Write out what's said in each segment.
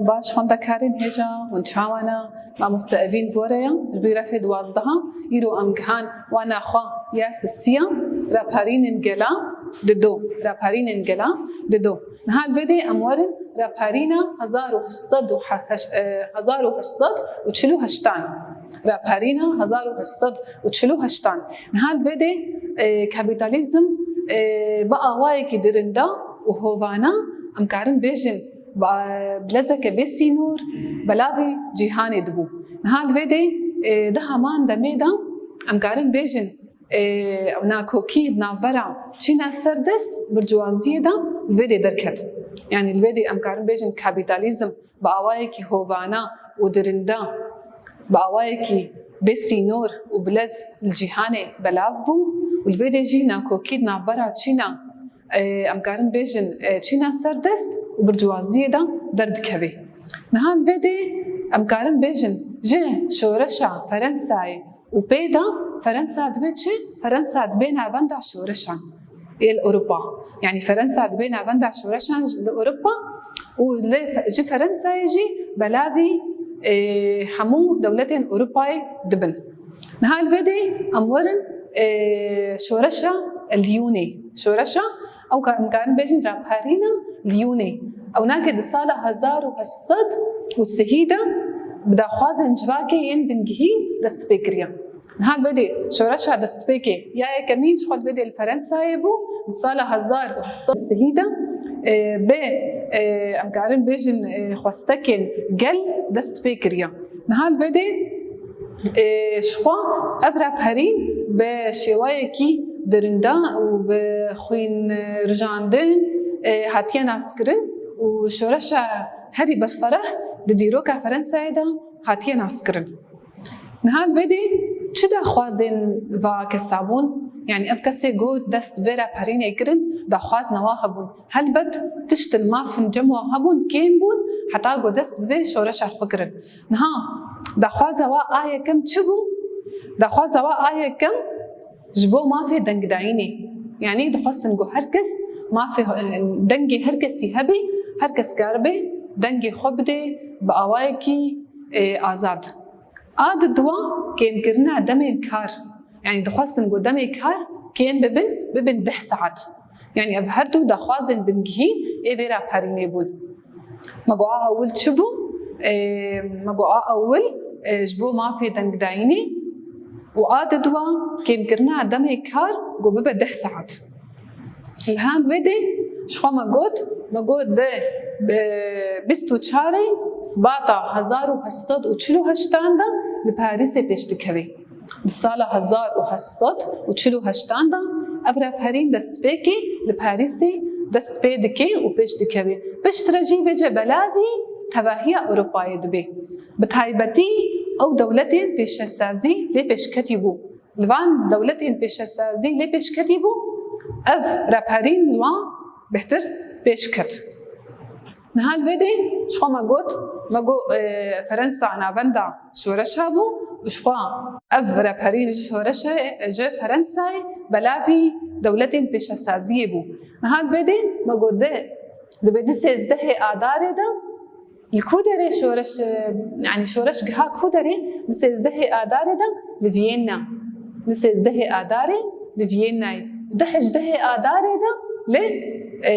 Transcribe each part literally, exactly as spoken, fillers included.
Baş xwendekarên hêja, hûn çawa ne? Mamoste Evîn Boreya, ji bo refê duwazdeh. Îro em gihan wana xwe ya sisiya, raparînên gela dido. Raparînên gela dido. Niha li vê dê em werin raparîna hezar û heşt sed û heşt, e, hezar û heşt sed û çil û heştan. Raparîna hezar û heşt sed û çil û heştan. Niha li vê dê, e, kapîtalîzm, e, bi awayekî dirinda û hovana, em karin bêjin, ba-, bilezeke bê sînor, belavî cîhanê dibû. Niha li vê dê, e, di heman demê de em karin bêjin, e, nakokî di navbera çîna serdest, burcuvaziyê de li vê dê derket. Yanî li vê dê em karin bêjin kapîtalîzm bi awayekî hovana û dirinda, bi awayekî bê sînor û bilez li cîhanê belav bû û li vê dê jî nakokî di navbera çîna, e, em karin bêjin, e, çîna serdest û burcuvaziyê de derdikeve. Niha li vê dê em karin bêjin ji şoreşa Ferensayê û pê de Ferensa dibe çi? Ferensa dibe navenda şoreşan ê li Ewropa. Yanî Ferensa dibe navenda şoreşan li Ewropa û li, ji Ferensayê jî belavî, e, hemû dewletên Ewropayê dibin. Niha li vê dê em werin, e, şoreşa Lyonê. Şoreşa, ew ka-, em karin bêjin raparîna Lyonê. Ew nake di sala hezar û heşt sed û sihî de bi daxwazên civakê yên bingehîn dest pê kiriye. Niha li vê dê şoreşa destpêkê ya yekemîn ji xwe li vê dê li Ferensayê bû. Di sala hezar û heşt sed û sihî de, e, bi, e, em karin bêjin, e, xwestekên gel dest pê kiriye. Niha li vê dê, e, ji xwe ev raperîn bi şêwayekî dirinda û bi xwîn, e, rijandin, e, hatiye naskirin û şoreşa herî berfereh di dîroka Ferensayê de hatiye naskirin. Niha li vê dê çi daxwazên va kesa bûn? Yanî ev kesê ku dest vê raperînê kirin, daxwazên wa hebûn. Helbet tiştin mafin cem wa hebûn kêm bûn, heta ku dest bi vê şoreşa xwe kirin. Niha daxwaza wa a yekem çi bû? Daxwaza wa a yekem ji bo mafê dengdayînê. Yanî dixwestin ku her kes mafê, dengê her kesî hebe, her kes karibe dengê xwe bide bi awayekî, e, azad. A di dua kêmkirina demên kar. Yanî dixwestin ku demê kar kêm bibin, bibin deh saet. Yanî ev her du daxwazên bingehîn ê vê raperînê bûn. Me got a ewil çi bû? Ê, me got a ewil, ê, ji bo mafê dengdayînê û a di dua kêmkirina demê kar ku bibe deh saet. Li hand vê dê ji xwe me got, me got di, e, bîst û çarê Sibata hezar û heşt sed û çil û heştan de li Parîsê pêş dikeve. Di sala hezar û heşt sed û çil û heştan de ev raperîn destpêkê li Parîsê dest pê dike û pêş dikeve. Piştre jî vêce belavî tevahiya Ewropayê dibe. Bi taybetî ew dewletên pêşesazî lê pêşketî bû. Li van dewletên pêşesazî lê pêşketî bû, ev raperîn li wan bêhtir pêş ket. Niha li vê dê ji xwe me got, me got, e, Ferensa navenda şoreşa bû û ji xwe ev raperîn ji şoreşê, ji Ferensayê belavî dewletên pêşesaziyê bû. Niha li vê dê me got di, dibe di sêzdehê Adarê de li ku derê şoreş, e, yanî şoreş giha ku derê? Di sêzdehê Adarê de li Viyêna. Di sêzdehê Adarê li Viyênayê. Di hejdehê Adarê de li, e,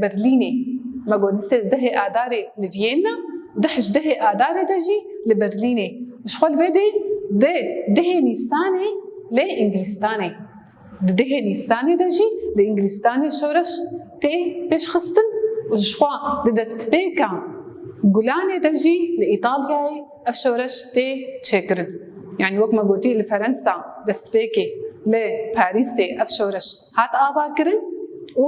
Berlînê. Me got di sêzdehê Adarê li Viyêna û di hejdehê Adarê de jî li Berlînê. Ji xwe li vê dê di dehê Nîsanê li Îngilîstanê. Di dehê Nîsanê de jî li Îngilîstanê şoreş tê pêşxistin û ji xwe di destpêka Gulanê de jî li Îtalyayê ev şoreş tê çêkirin. Yanî wek me gotî li Ferensa destpêkê li Parîsê ev şoreş hat avakirin û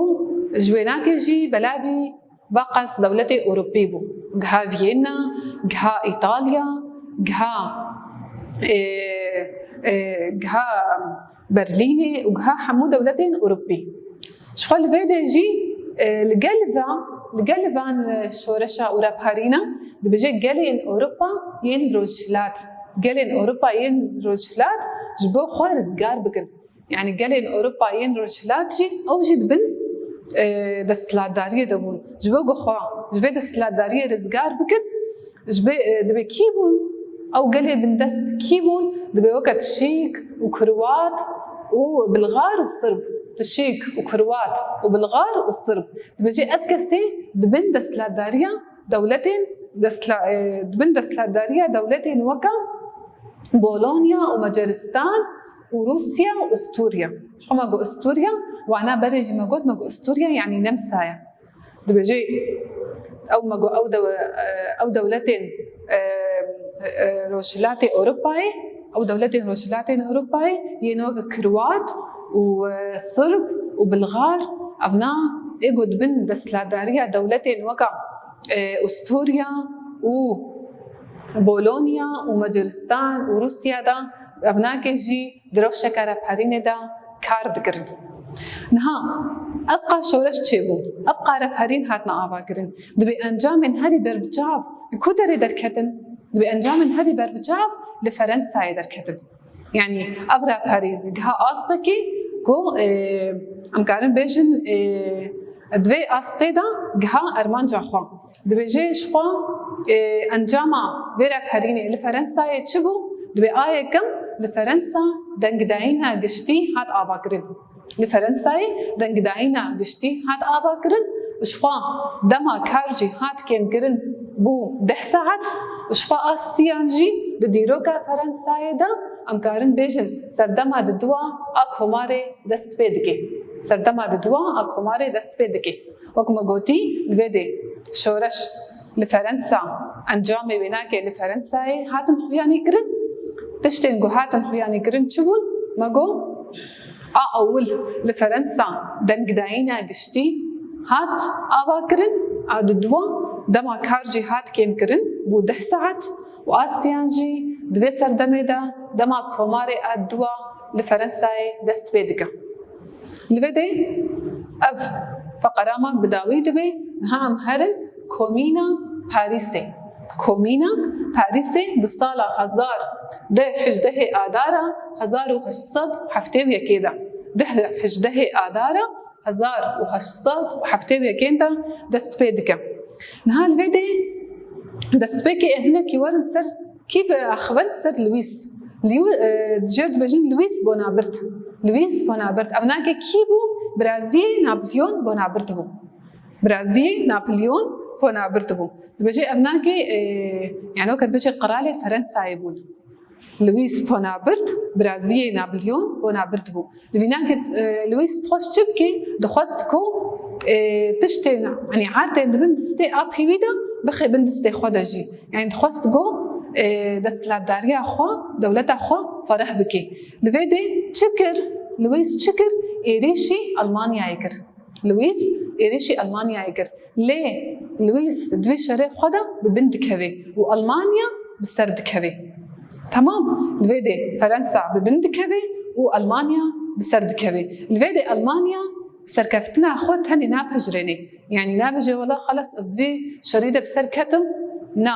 ji wênakê jî belavî veqas dewletê Ewropî bû. Giha Viyêna, giha Îtalya, giha, e, e, giha Berlînê û giha hemû dewletên Ewropî. Ji xwe li vê de jî, e, li gel van, li gel van, e, şoreşa û raparîna dibêje gelên Ewropa yên Rojhilat. Gelên Ewropa yên Rojhilat ji bo xwe rizgar bikin. Yanî gelên Ewropa yên Rojhilat jî, ew jî dibin, e, desthilatdariyê de bûn. Ji bo ku xwe ji vê desthilatdariyê rizgar bikin, ji bê, e, dibê kî bûn? Ew gelê bindest kî bûn? Dibê weke tişîk û kirwat û bilxar û sirb. Tişîk û kirwat û bilxar û sirb. Dibêje ev kesê di bin desthilatdariya dewletên destla-, e, di bin desthilatdariya dewletên weke Polonya û Macaristan û Rûsya û Stûrya. Ji xwe me got Stûrya, wana berê jî me got, me got Stûrya, yanî Nemsa ye. Dibêje ew me got ew dew-, e, ew dewletên, e, e, Rojhilatê Ewropayê, ew dewletên Rojhilatên Ewropayê yên weke Kirwat û, e, Sirb û Bilxar, evna ê ku di bin desthilatdariya dewletên weke, e, Ustûrya û Polonya û Macaristan û Rûsya de, evnakê jî di rewşeke reperînê de kar dikirin. Niha ev qa şoreş çêbû, ev qa reperîn hatine avakirin. Dibê encamên herî berbiçav li ku derê derketin? Dibê encamên herî berbiçav li Ferensayê derketin. Yanî ev reperîn giha astekî ku, e, em karin bêjin, e, di vê astê de giha armanca xwe. Dibêje ji xwe, e, encama vê reperînê li Ferensayê çi bû? Dibê a yekem li Ferensa dengdayîna giştî hat avakirin. Li Ferensayê dengdayîna giştî hat avakirin, ji xwe dema kar jî hat kêmkirin bû deh saet, ji xwe a siyan jî di dîroka Ferensayê de em karin bêjin serdema diduwa a komarê dest pê dike. Serdema diduwa a komarê dest pê dike. Wek me gotî, li vê dê şoreş li Ferensa, encamê wênakê li Ferensayê hatin xuyanî kirin. Tiştên ku hatin xuyanî kirin çi bûn? Me got, a ewil li Ferensa dengdayîna giştî hat ava kirin, a diduwa dema kar jî hat kêm kirin, bû deh saet û a siyan jî di vê serdemê de dema komarê a diduwa li Ferensayê dest pê dike. Li vê dê ev feqera me bi dawî dibe, niha em herin komîna Parîsê. Komîna Parîsê di sala hezar deh hejdehê Adara hezar û heşt sed heftê û yekê de, deh hejdehê Adara hezar û heşt sed û heftê û yekê de dest pê dike. Niha li vê dê destpêkê em hinekî werin ser kî biaxivin, ser Louis. Liu-, e, jêr dibêjin Louis Bonaparte. Louis Bonaparte. Evnakê kî bû? Biraziyê Napolyon Bonaparte bû. Biraziyê Napolyon Bonaparte bû. Dibêje evnakê, e, yani weke dibêje qiralê Ferensayê bû. Louis Bonaparte, biraziyê Napolyon Bonaparte bû. Di vînakê, e, Louis dixwest çi bike? Dixwest ku, e, tiştên, yanî erdên di bin distê apî wî de bixe bin distê xwe de jî. Yanî dixwest ku, e, desthilatdariya xwe, dewleta xwe fereh bike. Li vê dê çi kir? Louis çi kir? Êrîşî Almanyayê kir. Louis êrîşî Almanyayê kir. Lê Louis di vî şerê xwe de bi bin dikeve û Almanya bi ser dikeve. Temam. Li vê dê Ferensa bi bin dikeve û Almanya bi ser dikeve. Li vê dê Almanya serkeftina xwe tenê napejirêne. Yanî nabêje, wela xelas, ez di vê şerî de bi ser ketim. Na.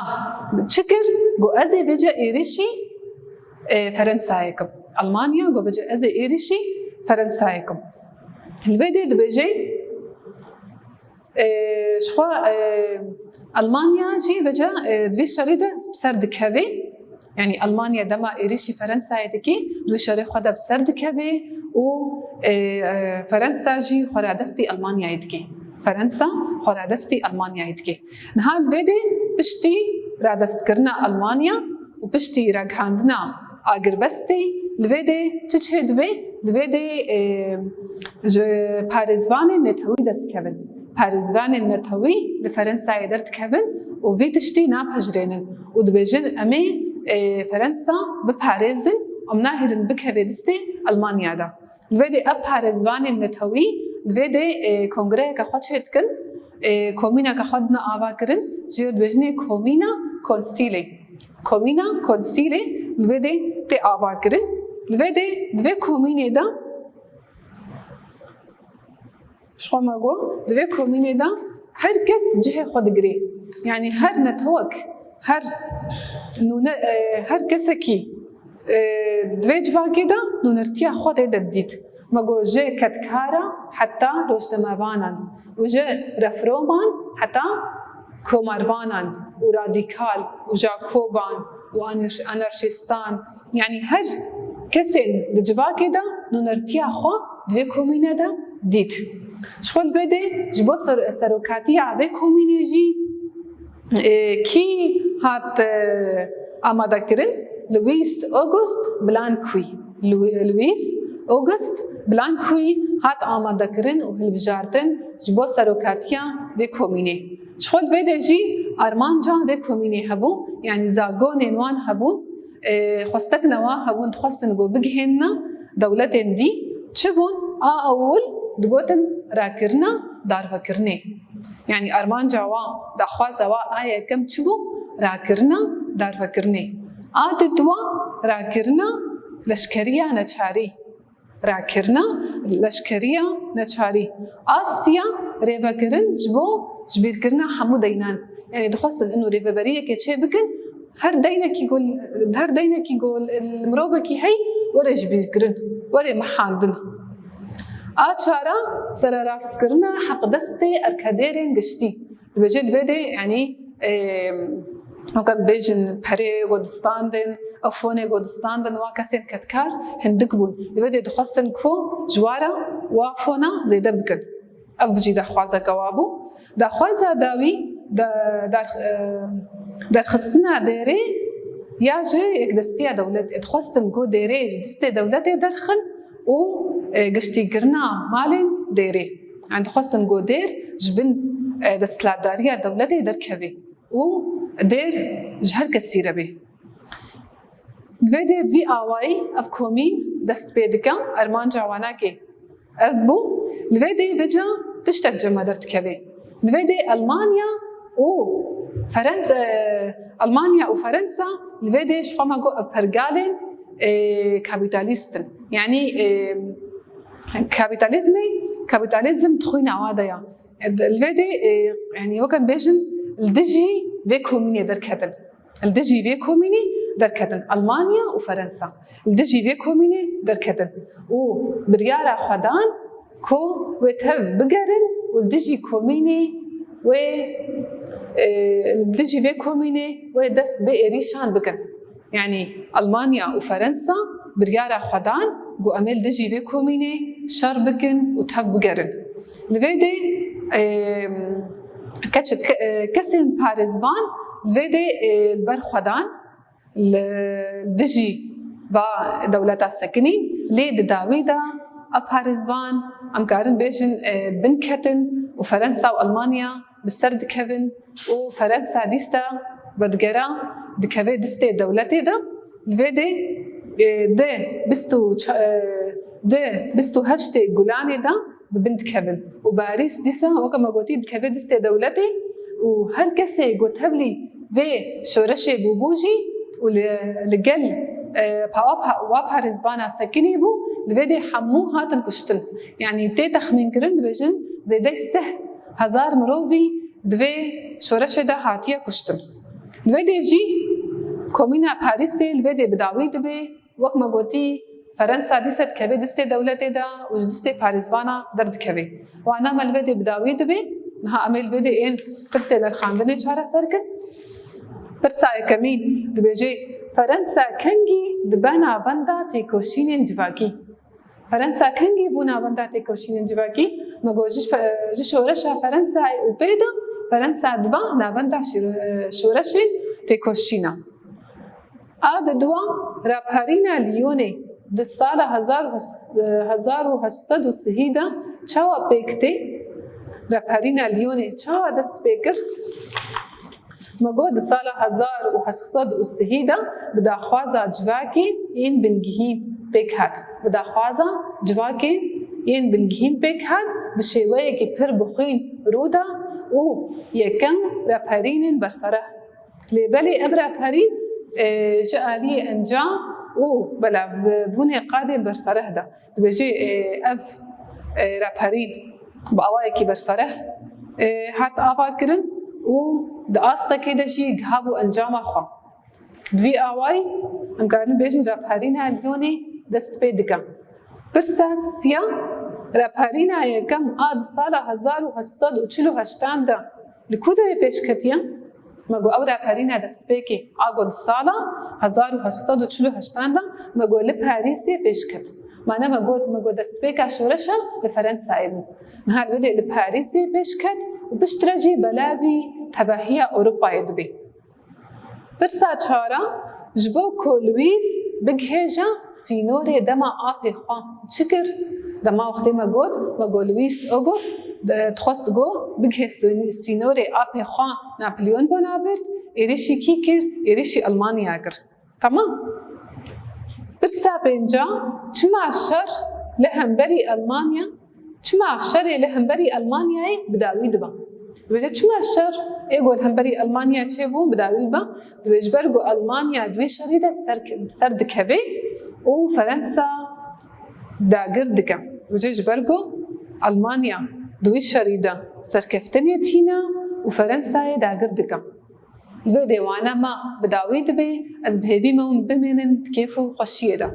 Çi kir? Got, ez ê vêca êrîşî, e, Ferensayê kim. Almanya got, vêca ez ê êrîşî Ferensayê kim. Li vê dê dibêje, e, ji xwe, e, Almanya jî vêca, e, di vê şerî de bi ser dikeve. Yanî Almanya dema êrîşî Ferensayê dike, di wê şerê xwe de bi ser dikeve û, e, e, Ferensa jî xwe radestî Almanyayê dike. Ferensa xwe radestî Almanyayê dike. Niha li vê dê piştî radestkirina Almanya û piştî ragihandina agirbestê, li vê dê çi çêdibe? Li vê dê, e, ji parêzvanên netewî derdikevin. Parêzvanên netewî li Ferensayê derdikevin û vî tiştî napejirênin û dibêjin, em ê, e, Ferensa biparêzin, em nahêlin bikeve distê Almanya de. Li vê dê ev parêzvanên netewî li vê dê, e, kongreyeke xwe çêdikin, e, komîneke xwe dine avakirin, jê dibêjinê komîna konsîlê. Komîna konsîlê li vê dê tê avakirin. Li vê dê, di vê komînê de Ji xwe me got, di vê komînê de her kes cihê xwe digirê. Yanî her netewek, her nûne-, e, her kesekî, e, di vê civakê de nûnertiya xwe tê de didît. Me got ji kedkara heta rojnamevanan û ji refroman heta komarvanan û radîkal û Jakoban û anarş-, anarşîstan, yanî her kesên di civakê de nûnertiya xwe di vê komîne de dît. Ji xwe li vê dê ji bo ser-, serokatiya vê komînê jî, e, kî hat, e, amadekirin? Louis Auguste Blanqui. Lou-, Louis Auguste Blanqui hat amadekirin û hilbijartin ji bo serokatiya vê komînê. Ji xwe li vê de jî armanca vê komînê hebû, yanî zagonên wan hebûn, e, xwestekine wan hebûn, dixwestin ku bigihênine dewletên dî. Çi bûn? A ewil digotin rakirina darvekirinê. Yanî armanca wan, daxwaza wan a yekem çi bû? Rakirina darvekirinê. A di dua rakirina leşkeriya neçarî. Rakirina leşkeriya neçarî. A siya rêvekirin ji bo jibîrkirina hemû deynan. Yanî dixwestin ino rêveberiyekê çê bikin, her deynekî ku, her deynekî ku li mirovekî hey were jibîrkirin, were mehandin. A çara sererastkirina heqdestê erkedêrên giştî. Dibêje di vê dê, yanî, e, weke bêjin perê ku distandin, ew fonê ku distandin, wa kesên kedkar hindik bûn. Di vê dê dixwestin ku ji wa re wa fona zêde bikin. Ev jî daxwazeke wa bû. Daxwaza dawî de-, der-, e, derxistina dêrê ya ji yekdestiya dewletê. Dixwestin ku dêrê ji destê dewletê derxin û, e, giştîkirina malên dêrê. Yanî dixwestin ku dêr ji bin, e, desthilatdariya dewletê derkeve û dêr ji her kesî re bê. Li vê dê vî awayî ev komîn dest pê dike, armanca wanakê ev bû. Li vê dê vêca tiştek cem me derdikeve. Li vê dê Elmanya û Ferensa, e, Elmanya û Ferensa li vê dê ji xwe me got ev pergalên, e, kapîtalîst in. Yanî, e, kapîtalîzmê, kapîtalîzm di xwîna wa de ya. Li vê dê, e, yanî weke em bêjin, li dijî vê komînê derketin. Li dijî vê komînê derketin. Elmanya û Ferensa li dijî vê komînê derketin û biryara xwe dan ku wê tev bigerin û li dijî komînê wê, e, li dijî vê komînê wê dest bi êrîşan bikin. Yanî Elmanya û Ferensa biryara xwe dan ku em ê li dijî vê komînê şer bikin û tev bigerin. Li vê dê, e, keç-, ke-, e, kesên parêzvan li vê dê, e, li ber xwe dan, li dijî va dewleta sekinîn, lê di dawî de ev parêzvan, em karin bêjin, e, binketin û Ferensa û Elmanya bi ser dikevin û Ferensa dîsa vedigera dikeve destê dewletê de. Li vê dê, e, di bîst û çar, e, di bîst û heştê Gulanê de bi bin dikevin. Û Parîs dîsa, weke me gotî, dikeve destê dewletê û her kesê ku tevlî vê şoreşê bûbû jî û li, li gel, e, pa-, pa-, wa parêzvana sekinî bû, li vê dê hemû hatin kuştin. Yanî tê texmînkirin, dibêjin zêdey sih hezar mirovî di vê şoreşê de hatiye kuştin. Li vê dê jî komîna Parîsê li vê dê bi dawî dibe, wek me gotî, Ferensa dîsa dikeve destê dewletê de û ji destê parêzvana derdikeve. Wana me li vê dê bi dawî dibe, niha em ê li vê dê ên pirsê nirxandinê çareser kin. Pirsa yekemîn dibêje, Ferensa kengî dibe navenda têkoşînên civakî? Ferensa kengî bû navenda têkoşînên civakî? Me got ji fe-, ji şoreşa Ferensayê û pê de Ferensa dibe navenda şîro-, şoreşên têkoşîna. A di dua, Raparîna Liyonê di sala hezar û heşt sed û sihî de çawa pêk tê? Raparîna Liyonê çawa dest pê kir? Me got di sala hezar û heşt sed û sihî de bi daxwaza civakê yên bingehîn pêk hat. Bi daxwaza civakê yên bingehîn pêk hat, bi şêweyekî pir bixwîn rû da û yekem raperînên berfereh. Lê belê ev raperîn, e, ji aliyê encam û belavbûnê qadên berfereh de. Dibêje, e, ev, e, raperîn bi awayekî berfereh, e, hat avakirin û di astekê de jî gihabû encama xwe. Bi vî awayî em karin bêjin raperîna Liyonê dest pê dike. Pirsa siya, raparîna yekem a di sala hezar û heşt sed û çil û heştan de li ku derê pêş ketiye? Me got ew raparîna destpêkê a ku di sala hezar û heşt sed û çil û heştan de me got li Parîsê pêş ket. Mane me got, me got destpêka şoreşa li Ferensayê bû. Niha li wê de li Parîsê pêş ket û piştre jî belavî tevahiya Ewropayê dibê. Pirsa çara, ji bo ku Louis bigihêje sînorê dema apê xwe, çi kir? Dema wextê me got, me got Louis August, e, dixwest ku bigihê sî-, sînorê apê xwe Napolyon Bonaparte, êrişî kî kir? Êrişî Almanya kir. Tamam. Pirsa pênca, çima şer li hemberî Almanya, çima şerê li hemberî Almanyayê bi dawî dibe? Dibêje çima şer ê ku li hemberî Almanya çêbû bi dawî dibe? Dibê ji ber ku Almanya di wî şerî de ser, ser dikeve û Ferensa dagir dike. Dibêje ji ber ku Almanya di wî şerî de serkeftinê tîne û Ferensayê dagir dike. Li vê dêwana me bi dawî dibe, ez bi hêvî me hûn bimînin di kêf û xweşiyê de.